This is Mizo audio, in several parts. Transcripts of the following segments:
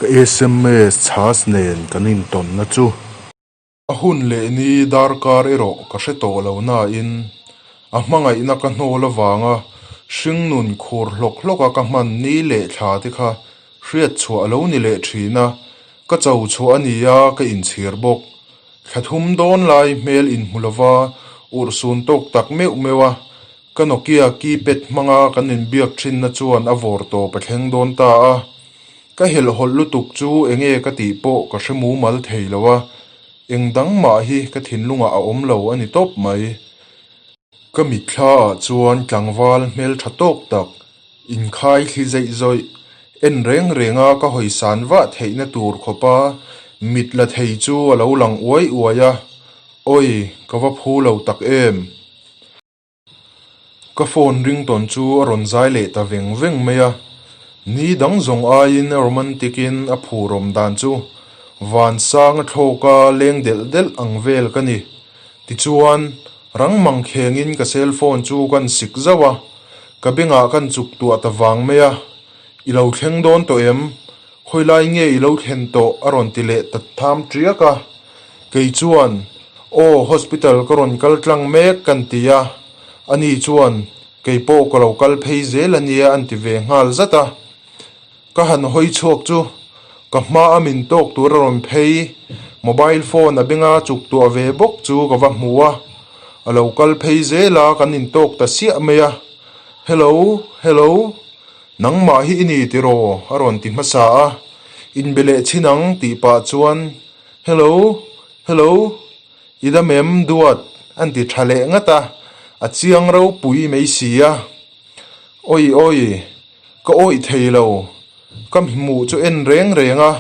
Ka sms chhas nen kan intawnna chu. A hun leh ni darkar erawh ka hre tawh lo nain a hmangaihna ka hnawl avanga hringnun khur hlawk hlawka ka hman ni leh thla te kha hriat chhuah a lo ni leh thin a, ka cho chhuah a ni a ka inchhir bawk. Thla thum dawn lai hmel inhmu lova urhsun tawk tak meuh meuh a, Ka Nokia keypad hmanga kan inbiak thinna chuan a vawr tawp a thleng dawn ta a, ka helhhawlh lutuk chu enge ka tih pawh ka hre mumal thei lo a, eng dang mah hi ka thinlungah a awm lo a ni tawp mai. Ka mitthla ah chuan tlangval hmeltha tawk tak, inkhai thli zeih zawih, en reng renga ka hawisan vah theihna tur khawpa mit la thei chu a lo lang uai uai a, awi ka va phu lo tak em! Ka phone ringtawn chu a rawn zai leh ta veng veng mai a, ni dang zawng aiin a romantic in a phurawm dan chu vansang a thlawk a leng delh delh ang vel ka ni. Tichuan, rang mang khengin ka cell phone chu kan sik zauh a, ka bengah kan chuk tuah ta vang mai a, I lo thleng dawn tawh em? Khawilai nge i lo thlen tawh? a rawn ti leh ta tham tiak a. Kei chuan, Aw, hospital ka rawn kal tlang mek kan ti a. Ani chuan, Kei pawh ka lo kal phei zel a nia an ti ve nghal zat a. Ka han hawi chhuak chu ka hma a min tawk tur a rawn phei, mobile phone a benga chuk tuah ve bawk chu ka va hmu a. A lo kal phei zel a, kan intawk ta siah mai a. Hello, hello. Nangmah hi i ni tiraw? a rawn ti hmasa a, inbe leh chhin ang tih pah chuan Hello, hello, i dam em duat? an ti tha leh ngat a, a chiang ropui mai si a. Awi awi, ka awih thei lo, ka hmuh chu en reng reng a,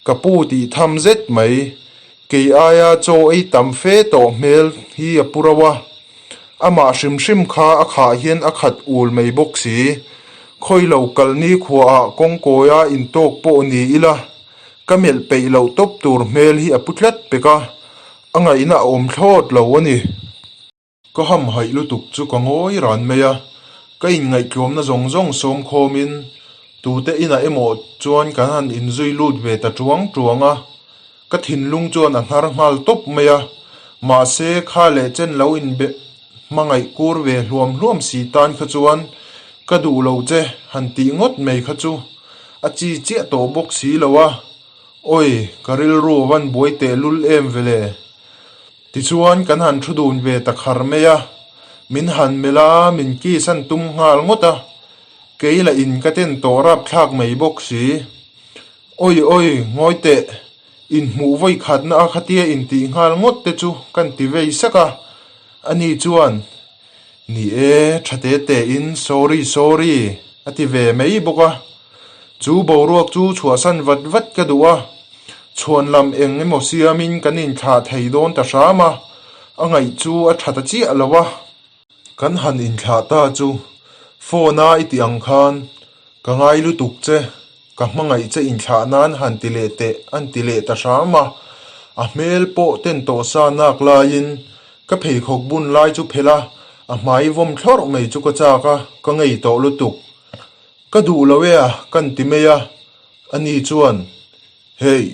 ka pu tih tham zet mai, kei aia chaw ei tam fe tawh hmel hi a pu rauh a. Amah hrim hrim kha a khah hian a khat ul mai bawk si. Khawi lo kal ni khuaah kawngkawia intawk pawh ni ila, ka melh peih loh tawp tur hmel hi a pu tlat pek a, a ngaihna a awm thlawt lo a ni. Ka hamhaih lutuk chu ka ngawi ran mai a, ka inngaihtlawmna zawng zawng sawm khawmin tute inah emaw chuan kan han inzui lut ve ta tuang tuang a. Ka thinlung chuan a hnar nghal tawp mai a, mahse kha leh chen lo inbe hmangaih kur ve hluam hluam si tan kha chuan ka duh lo che han tih ngawt mai kha chu a chi chiah tawh bawk si lo a, awi ka rilru a van buai teh lul em vele. Tichuan kan han thu dun ve ta khar mai a, min han melh a, min kiss an tum nghal ngawt a, kei lah in ka ten tawh rapthlak mai bawk si. Awi awi, ngawi teh, inhmuh vawi khatna a khatia intih nghal ngawt te chu kan ti vei sak a, ani chuan, Ni e, tha te tein sorry sorry a ti ve mai bawk a. Chu boruak chu chhuahsan vat vat ka duh a, chhuan lam eng emaw siamin kan inthlah thei dawn ta hram a, a ngaih chu a tha ta chiah lo a. Kan han inthlah ta chu phone a i tih ang khan ka ngai lutuk che, ka hmangaih che inthlah nan han ti leh teh an ti leh ta hram a, a hmel pawh ten tawh sa nak laiin ka pheikhawk bun lai chu phelh a, a hmai vawm thlawrh mai chu ka chak a, ka ngei tawh lutuk. Ka duh lo e a kan ti mai a, ani chuan hei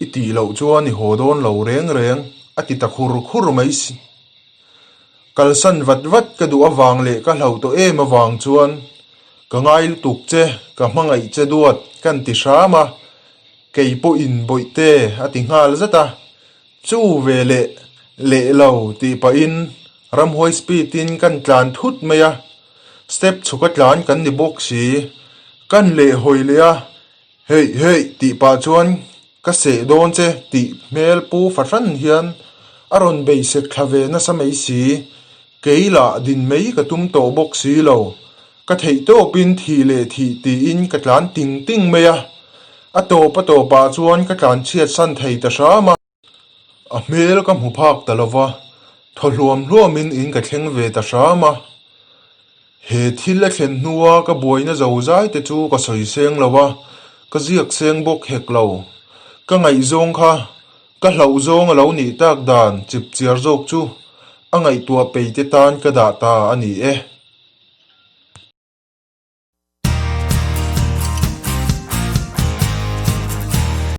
i tih loh chuan i haw dawn lo reng reng a ti ta khur khur mai si. Kalsan vat vat ka duh avang leh ka hlauh tawh em avang chuan ka ngai lutuk che, ka hmangaih che duat kan ti hram a, kei pawhin bawihte a ti nghal zat a, chu ve leh leh lo tih pahin ramhuai speed in kan tlan thut mai a, step chhuk a tlan kan ni bawk si, kan leh hawi leh a, Heih heih tih pah chuan ka seh dawn che tih hmel pu fahran hian a rawn beisek thla ve nasa mai si. Kei lah din mai ka tum tawh bawk si lo. Ka theih tawpin thih leh thih tiin ka tlan ting ting mai a. A tawp a tawpah chuan ka tlan chhiat san thei ta hram a. A hmel ka hmu phak ta lo va, thaw hluam hluamin in ka thleng ve ta hram a. He thil a thlen hnua ka buaina zo zai te chu ka sawi seng lo a, ka ziak seng bawk hek lo. Ka ngaihzawng kha ka hlauh zawng a lo nih tak dan chip chiar zawk chu a ngaihtuah peite tan ka dah ta a ni e.